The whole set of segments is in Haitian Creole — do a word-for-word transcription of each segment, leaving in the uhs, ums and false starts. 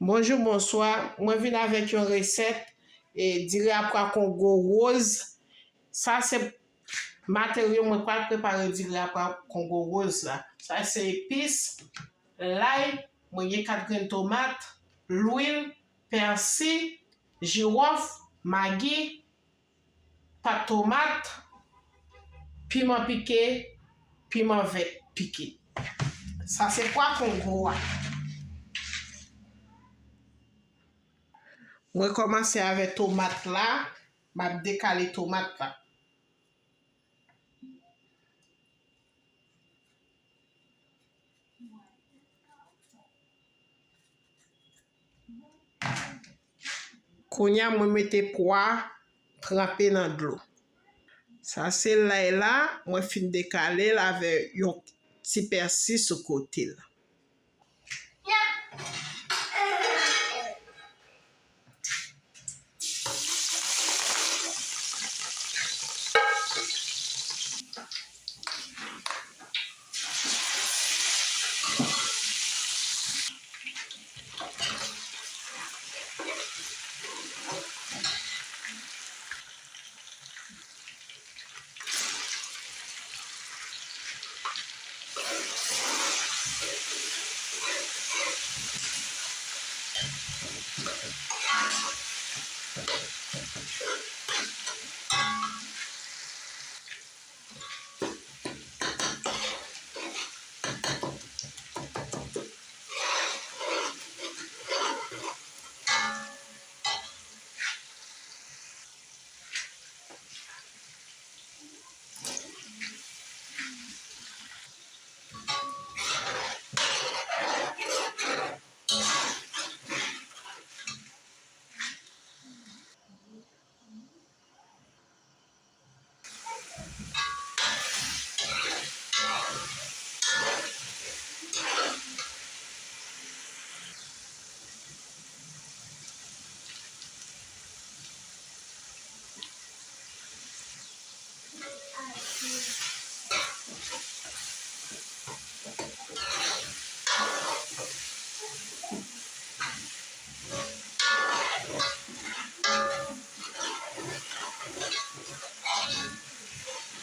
Bonjou, bonswa. Mwen vin avèk yon resèt e diri a pwa Kongo woz. Sa se materyo mwen pral prepare diri a pwa Kongo woz la. Sa se epis, lay, mwen gen kat grenn tomat, lwil, pèsi, jiwòf, magi, pat tomat, piman pike, piman vèt pike. Sa se pwa Kongo a. Mwen kòmanse avè tomat la, m ap dekale tomat la. Kounye a mwen mete pwa tranpe nan dlo. Sa se lay la, mwen fin dekale l avè yon ti pèsi sou kote l.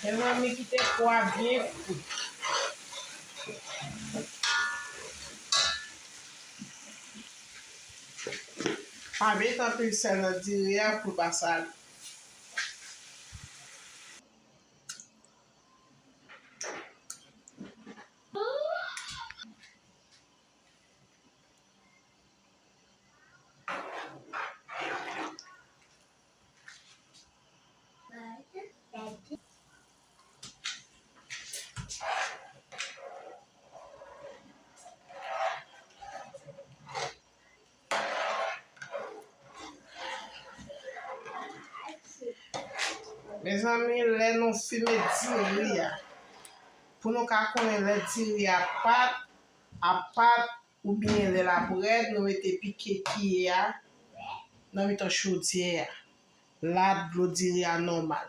Mezanmi, kite po a byen fri. Pa met anpil sèl nan diri a pou l pa sale. Mezanmi, lè nou fin met diri a, pou nou ka konnen lè diri a pat, ap pat, oubyen lè l ap rèd, nou mete pike kiyè a nan mitan chodyè a. La, dlo diri a nòmal.